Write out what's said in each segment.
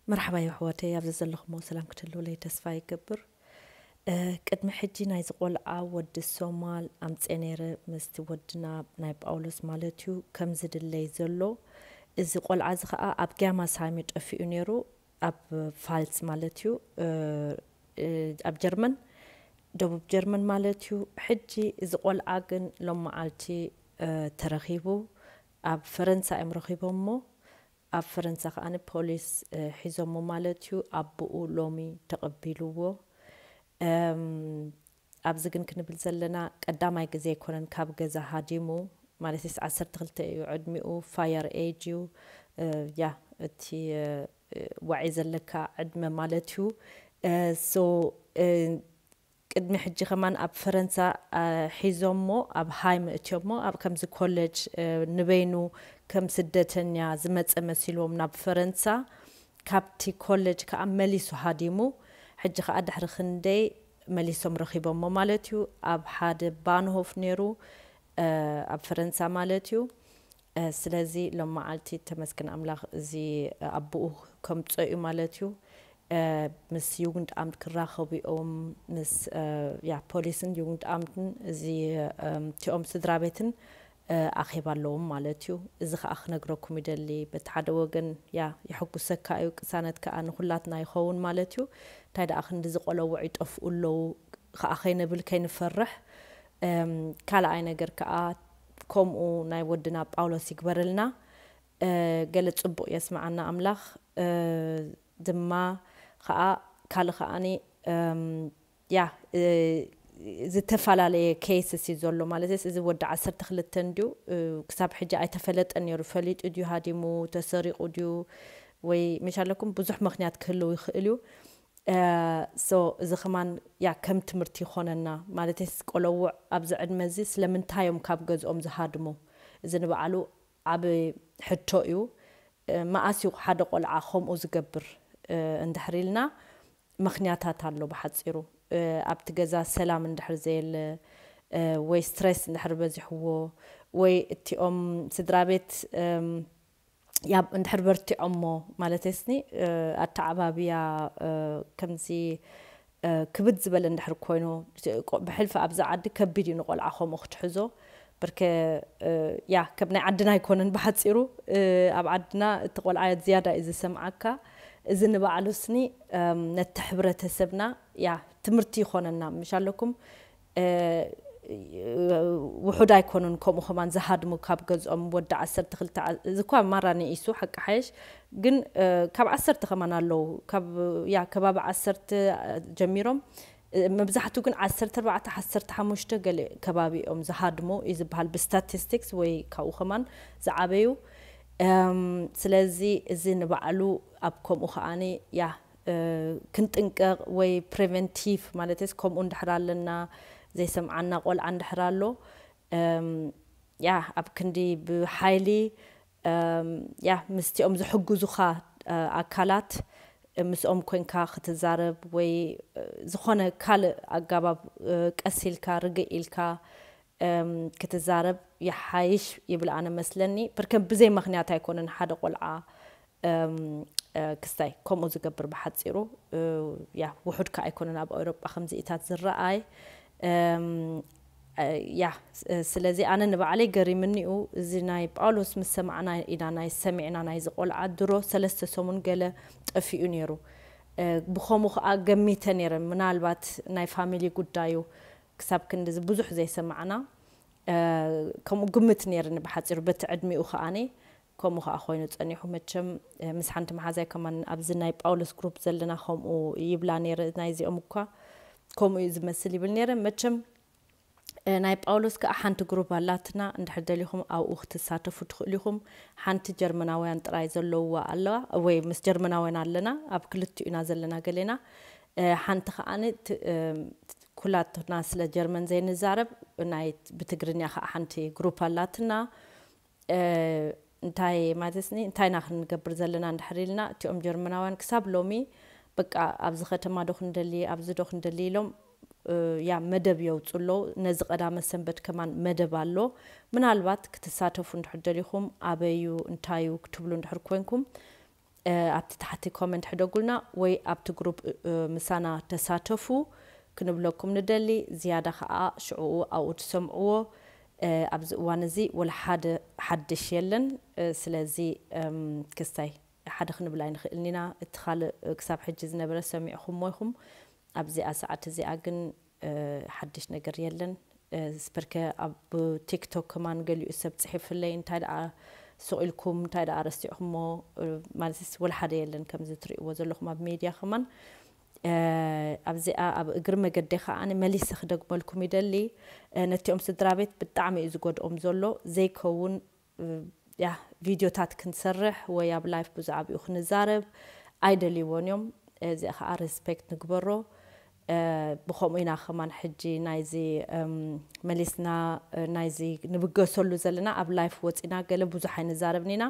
መርሓባ የሕዋተይ፣ ኣብዚ ዘለኹሞ ሰላም ክትህልውለይ ተስፋ ይገብር። ቅድሚ ሕጂ ናይዚ ቆልዓ ወዲ ሶማል ኣምፅኤ ነይረ፣ ምስቲ ወድና ናይ ጳውሎስ ማለት እዩ። ከምዚ ድለይ ዘሎ፣ እዚ ቆልዓ እዚ ከዓ ኣብ ጋማስሃይም ጠፊኡ ነይሩ፣ ኣብ ፋልስ ማለት እዩ፣ ኣብ ጀርመን፣ ደቡብ ጀርመን ማለት እዩ። ሕጂ እዚ ቆልዓ ግን ሎም መዓልቲ ተረኺቡ፣ ኣብ ፈረንሳ እዮም ረኺቦሞ። ኣብ ፈረንሳ ከኣ ፖሊስ ሒዞሞ ማለት እዩ። ኣቦኡ ሎሚ ተቐቢልዎ። ኣብዚ ግን ክንብል ዘለና ቀዳማይ ግዜ ኣይኮነን ካብ ገዛ ሃዲሙ፣ ማለት ዓሰርተ ክልተ እዩ ዕድሚኡ፣ ፋየር ኤጅ እዩ። ያ እቲ ዋዒ ዘለካ ዕድመ ማለት እዩ። ሶ ቅድሚ ሕጂ ከማን ኣብ ፈረንሳ ሒዞሞ ኣብ ሃይም እትዮሞ ኣብ ከምዚ ኮሌጅ ንበይኑ ከም ስደተኛ ዝመፀ መሲልዎም ናብ ፈረንሳ፣ ካብቲ ኮሌጅ ከዓ መሊሱ ሃዲሙ። ሕጂ ከዓ ድሕሪ ክንደይ መሊሶም ረኺቦሞ ማለት እዩ። ኣብ ሓደ ባንሆፍ ነይሩ ኣብ ፈረንሳ ማለት እዩ። ስለዚ ሎም መዓልቲ ተመስገን ኣምላኽ እዚ ኣቦኡ ከምፀ እዩ ማለት እዩ። ምስ ዩግንድ ኣምት ክራኸቡ እዮም፣ ምስ ያ ፖሊስን ዩግንድ ኣምትን እዚ እቲኦም ስድራ ቤትን ኣኼባ ኣለዎም ማለት እዩ። እዚ ከዓ ክነግረኩም ይደሊ። በቲ ሓደ ወገን ያ የሐጉሰካ እዩ፣ ቅሳነት ከዓ ንኩላትና ይኸውን ማለት እዩ። እንታይ ደኣ ክንዲ ዝቆለውዕ ይጠፍኡ ኣለዉ ከዓ ከይነብል ከይንፈርሕ። ካልኣይ ነገር ከዓ ከምኡ ናይ ወድና ጳውሎስ ይግበረልና። ገለ ፅቡቕ የስምዓና ኣምላኽ። ድማ ከዓ ካልእ ከዓኒ ያ ዝተፈላለየ ኬይስስ እዩ ዘሎ ማለት ስ እዚ ወዲ ዓሰርተ ክልተ እንድዩ። ክሳብ ሕጂ ኣይተፈለጠ ነይሩ፣ ፈሊጡ ድዩ ሃዲሙ፣ ተሰሪቑ ድዩ ወይ መሻለኩም ብዙሕ ምክንያት ክህልው ይኽእል እዩ። ሶ እዚ ከማን ያ ከም ትምህርቲ ይኾነና ማለት ስ ቆለውዕ ኣብዚ ዕድመ እዚ ስለምንታይ እዮም ካብ ገዝኦም ዝሃድሙ? እዚ ንባዕሉ ዓብ ሕቶ እዩ። መኣስ እዩ ሓደ ቆልዓ ከምኡ ዝገብር እንድሕር ኢልና ምክንያታት ኣሎ። ብሓፂሩ ኣብቲ ገዛ ሰላም እንድሕር ዘየለ ወይ ስትሬስ እንድሕር በዚሕዎ ወይ እቲኦም ስድራ ቤት ያብ እንድሕር በርቲዖሞ ማለት ስኒ ኣተዓባብያ ከምዚ ክብድ ዝበለ እንድሕር ኮይኑ ብሕልፊ ኣብዚ ዓዲ ከቢድ እዩ ንቆልዓ ከምኡ ክትሕዞ። ብርከ ያ ከም ናይ ዓድና ኣይኮነን ብሓፂሩ። ኣብ ዓድና እቲ ቆልዓ ዝያዳ እዩ ዝሰምዓካ። እዚ ንባዕሉ ስኒ ነቲ ሕብረተሰብና ያ ትምህርቲ ይኮነና ምሽ ኣለኩም። ውሑድ ኣይኮኑን ከምኡ ከማን ዝሃድሙ ካብ ገዝኦም ወዲ ዓሰርተ ክልተ እዚ እኳ ማራ ንኢሱ ሓቂ ሓየሽ ግን ካብ ዓሰርተ ከማን ኣለዉ። ካብ ያ ከባቢ ዓሰርተ ጀሚሮም መብዛሕቱ ግን ዓሰርተ ኣርባዕተ ዓሰርተ ሓሙሽተ ገለ ከባቢ እዮም ዝሃድሙ እዩ ዝበሃል ብስታቲስቲክስ ወይ ካብኡ ከማን ዝዓበዩ። ስለዚ እዚ ንባዕሉ ኣብ ከምኡ ከዓኒ ያ ክንጥንቀቕ ወይ ፕሪቨንቲቭ ማለት ስ ከምኡ እንድሕር ኣለና ዘይሰምዓና ቆልዓ እንድሕር ኣሎ ያ ኣብ ክንዲ ብሓይሊ ያ ምስቲኦም ዝሕግዙኻ ኣካላት ምስኦም ኮንካ ክትዛረብ ወይ ዝኾነ ካልእ ኣጋባብ ቀስ ኢልካ ርግእ ኢልካ ክትዛረብ ይሓይሽ ይብል ኣነ መስለኒ። ብርከ ብዘይ ምክንያት ኣይኮነን ሓደ ቆልዓ ክስታይ ከምኡ ዝገብር ብሓፂሩ ያ ውሑድ ከ ኣይኮነን ኣብ ኣውሮጳ ከምዚኢታት ዝረኣይ። ያ ስለዚ ኣነ ንባዕለይ ገሪምኒኡ እዚ ናይ ጳውሎስ ምስ ሰማዕና ኢና ናይ ሰሚዕና ናይዚ ቆልዓ ድሮ ሰለስተ ሰሙን ገለ ጠፊኡ ነይሩ። ብኸምኡ ከዓ ገሚተ ነይረ ምናልባት ናይ ፋሚሊ ጉዳዩ ክሳብ ክንዲ ብዙሕ ዘይሰማዕና ከምኡ ግምት ነይርኒ ብሓፂሩ በቲ ዕድሚኡ ከዓኒ ከምኡ ከዓ ኮይኑ ፀኒሑ። መቸም ምስ ሓንቲ መሓዛይ ከማን ኣብዚ ናይ ጳውሎስ ግሩፕ ዘለና ከምኡ ይብላ ነይረ ናይዚኦም እኳ ከምኡ እዩ ዝመስል ይብል ነይረ። መቸም ናይ ጳውሎስ ከዓ ሓንቲ ግሩፕ ኣላትና እንድሕር ደሊኹም ኣብኡ ክትሳተፉ ትኽእሉ ኢኹም። ሓንቲ ጀርመናውያን ጥራይ ዘለውዋ ኣለዋ ወይ ምስ ጀርመናውያን ኣለና ኣብ ክልቲኡ ኢና ዘለና ገሌና። ሓንቲ ከዓኒ ኩላትና ስለ ጀርመን ዘይንዛረብ ናይ ብትግርኛ ከዓ ሓንቲ ግሩፕ ኣላትና። እንታይ ማለትስኒ እንታይ ኢና ክንገብር ዘለና እንድሕር ኢልና እቲኦም ጀርመናውያን ክሳብ ሎሚ በቃ ኣብዚ ከተማ ዶ ክንደሊ ኣብዚ ዶ ክንደሊ ኢሎም ያ መደብ የውፁ ኣለዉ። ነዚ ቀዳመ ሰንበት ከማን መደብ ኣሎ። ምናልባት ክትሳተፉ እንድሕር ደሊኹም ኣበዩ እንታዩ ክትብሉ እንድሕር ኮንኩም ኣብቲ ታሕቲ ኮመንት ሕደጉልና ወይ ኣብቲ ግሩፕ ምሳና ተሳተፉ ክንብለኩም ንደሊ። ዝያዳ ከዓ ሽዕኡ ኣብኡ ትሰምዕዎ። ኣብዚ እዋን እዚ ወላ ሓደ ሓድሽ የለን። ስለዚ ክስታይ ሓደ ክንብል ኣይንኽእልን ኢና። እቲ ካልእ ክሳብ ሕጂ ዝነበረ ሰሚዕኹሞ ኢኹም። ኣብዚኣ ሰዓት እዚኣ ግን ሓድሽ ነገር የለን። ስፐርከ ኣብ ቲክቶክ ከማን ገሊኡ ሰብ ፅሒፍለይ እንታይ ደኣ ስቕ ኢልኩም እንታይ ደኣ ረሲዕኹሞ፣ ማለት ወላ ሓደ የለን። ከምዚ ትርእይዎ ዘለኹም ኣብ ሜድያ ከማን ኣብዚኣ ኣብ እግሪ መገደይ ከዓ መሊሰ ክደግመልኩም ይደሊ። ነቲኦም ስድራ ቤት ብጣዕሚ እዩ ዝጎድኦም ዘሎ። ዘይከውን ያ ቪድዮታት ክንሰርሕ ወይ ኣብ ላይፍ ብዛዕባኡ ክንዛረብ ኣይደልይዎን እዮም። እዚኣ ከዓ ሬስፔክት ንግበሮ። ብከምኡ ኢና ከማን ሕጂ ናይዚ መሊስና ናይዚ ንብገሰሉ ዘለና። ኣብ ላይፍ ወፂና ገለ ብዙሕ ኣይንዛረብን ኢና፣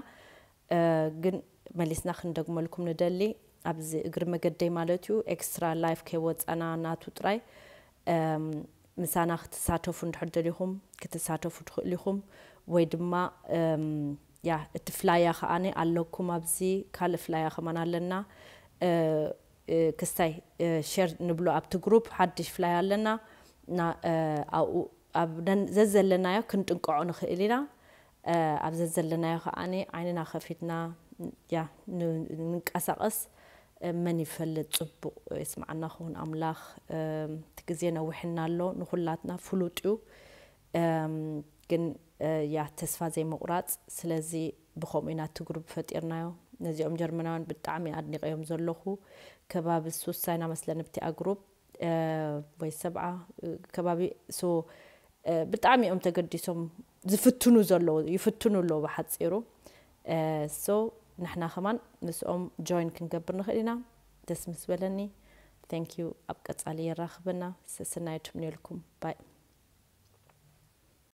ግን መሊስና ክንደግመልኩም ንደሊ። ኣብዚ እግሪ መገደይ ማለት እዩ፣ ኤክስትራ ላይፍ ከይወፃና ናቱ ጥራይ ምሳና ክትሳተፉ እንድሕር ደሊኹም ክትሳተፉ ትኽእሉ ኢኹም። ወይ ድማ ያ እቲ ፍላያ ከዓኒ ኣለኩም፣ ኣብዚ ካልእ ፍላያ ከማን ኣለና። ክስታይ ሸር ንብሎ ኣብቲ ግሩፕ ሓድሽ ፍላይ ኣለና። ኣብኡ ኣብ ዘዘለናዮ ክንጥንቀዖ ንኽእል ኢና። ኣብ ዘዘለናዮ ከዓኒ ዓይንና ከፊትና ያ ንንቀሳቐስ። መን ይፈልጥ፣ ፅቡቕ የስማዓና ክውን ኣምላኽ። እቲ ግዜ ነዊሕና ኣሎ፣ ንኹላትና ፍሉጥ እዩ። ግን ያ ተስፋ ዘይምቑራፅ። ስለዚ ብኸምኡ ኢና እቲ ግሩፕ ፈጢርናዮ። ነዚኦም ጀርመናውያን ብጣዕሚ ኣድኒቀዮም ዘለኹ። ከባቢ ሱሳ ኢና መስለን ኣብቲኣ ግሩፕ ወይ ሰብዓ ከባቢ። ሶ ብጣዕሚ እዮም ተገዲሶም ዝፍትኑ ዘለዉ፣ ይፍትኑ ኣለዉ ብሓፂሩ። ሶ ንሕና ከማን ምስኦም ጆይን ክንገብር ንኽእል ኢና። ደስ ምስ በለኒ። Thank you። ኣብ ቀፃሊ የራኽበና። ሰሰናዩ ትምንየልኩም። ባይ።